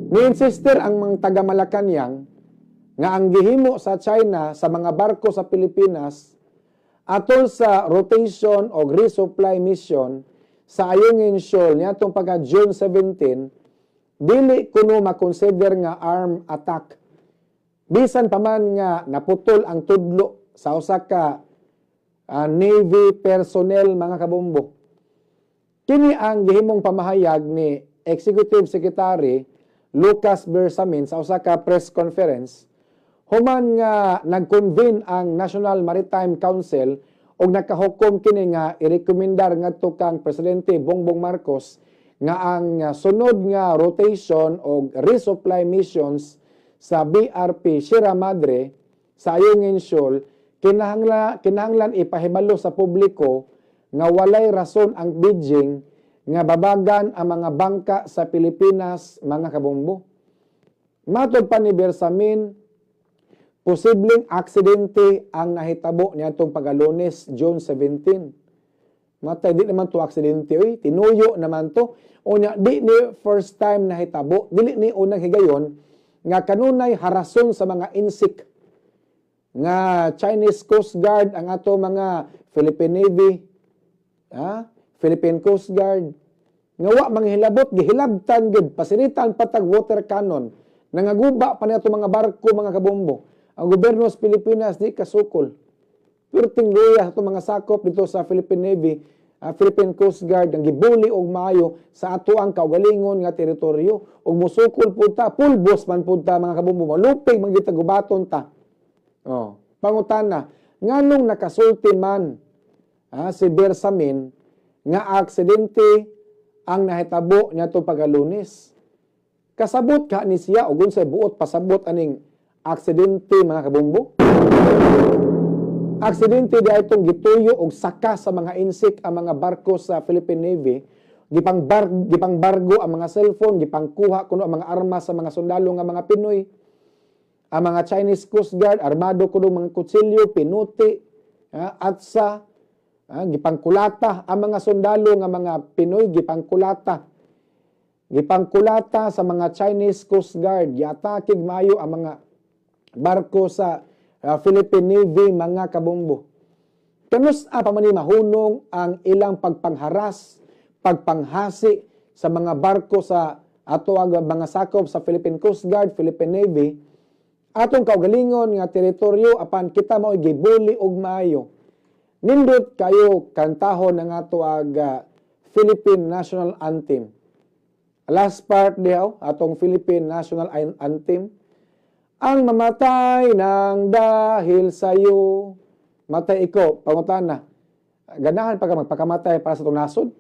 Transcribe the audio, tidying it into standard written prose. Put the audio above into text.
Ni-insister ang mga taga Malacanang nga ang gihimo sa China sa mga barko sa Pilipinas atol sa rotation o resupply mission sa Ayungin Shoal niadtong pagka June 17 dili kuno makonsider nga armed attack, bisan pa man nga naputol ang tudlo sa usa ka Navy personnel, mga kabombo. Kini ang gihimong pamahayag ni Executive Secretary Lucas Bersamin sa usa ka press conference human nga nag-convene ang National Maritime Council ug nakahukom kini nga irekomendar ngadto kang Presidente Bongbong Marcos nga ang sunod nga rotation og resupply missions sa BRP Sierra Madre sa Ayungin Shoal kinahanglan ipahibalo sa publiko nga walay rason ang Beijing nga babagan ang mga bangka sa Pilipinas, mga kabombo. Matod pa ni Bersamin, posibleng aksidente ang nahitabo niadtong pagalunes, June 17. Matay, di naman to aksidente oy, tinuyo naman to. Unya di ni first time nahitabo, dili ni unang higayon nga kanunay harason sa mga insik nga Chinese Coast Guard ang ato mga Philippine Navy, Philippine Coast Guard nga wa manghilabot, gihilabtan gid, pasiritan patag water cannon, nangaguba pa niya mga barko, mga kabombo. Ang gobyerno sa Pilipinas di kasukol. Perting luya sa atong mga sakop dito sa Philippine Navy, Philippine Coast Guard ang gibuli og maayo sa ato ang kaugalingon nga teritoryo ug musukol pud ta, pulbos man pud ta, mga kabombo, malupig man gyud ta, gubaton ta. Oh, pangutana, nganong nakasulti man si Bersamin nga aksidente ang nahitabo niadto pagalunes? Kasabot ka ni siya og unsay buot pasabot aning aksidente, mga kabombo? Aksidente di itong gituyo og saka sa mga insik ang mga barko sa Philippine Navy, gipangbargo ang mga cellphone, gipangkuha kuno ang mga armas sa mga sundalo nga mga Pinoy. Ang mga Chinese Coast Guard armado kuno mga kutsilyo, pinuti, atsa, gipangkulata ang mga sundalo nga mga Pinoy, gipangkulata. Gipangkulata sa mga Chinese Coast Guard, giatakig maayo ang mga barko sa Philippine Navy, mga kabombo. Kanus-a pa man ni mahunong ang ilang pagpangharas, pagpanghasi sa mga barko sa ato ang mga sakop sa Philippine Coast Guard, Philippine Navy, atong kaugalingon nga teritoryo apan kita mao gibuli og maayo? Nindot kayo kantahon ang ato ag Philippine National Anthem. Last part dihaw, atong Philippine National Anthem. Ang mamatay ng dahil sa'yo. Matay iko, pangutana. Ganahan pa ka magpakamatay para sa itong nasod?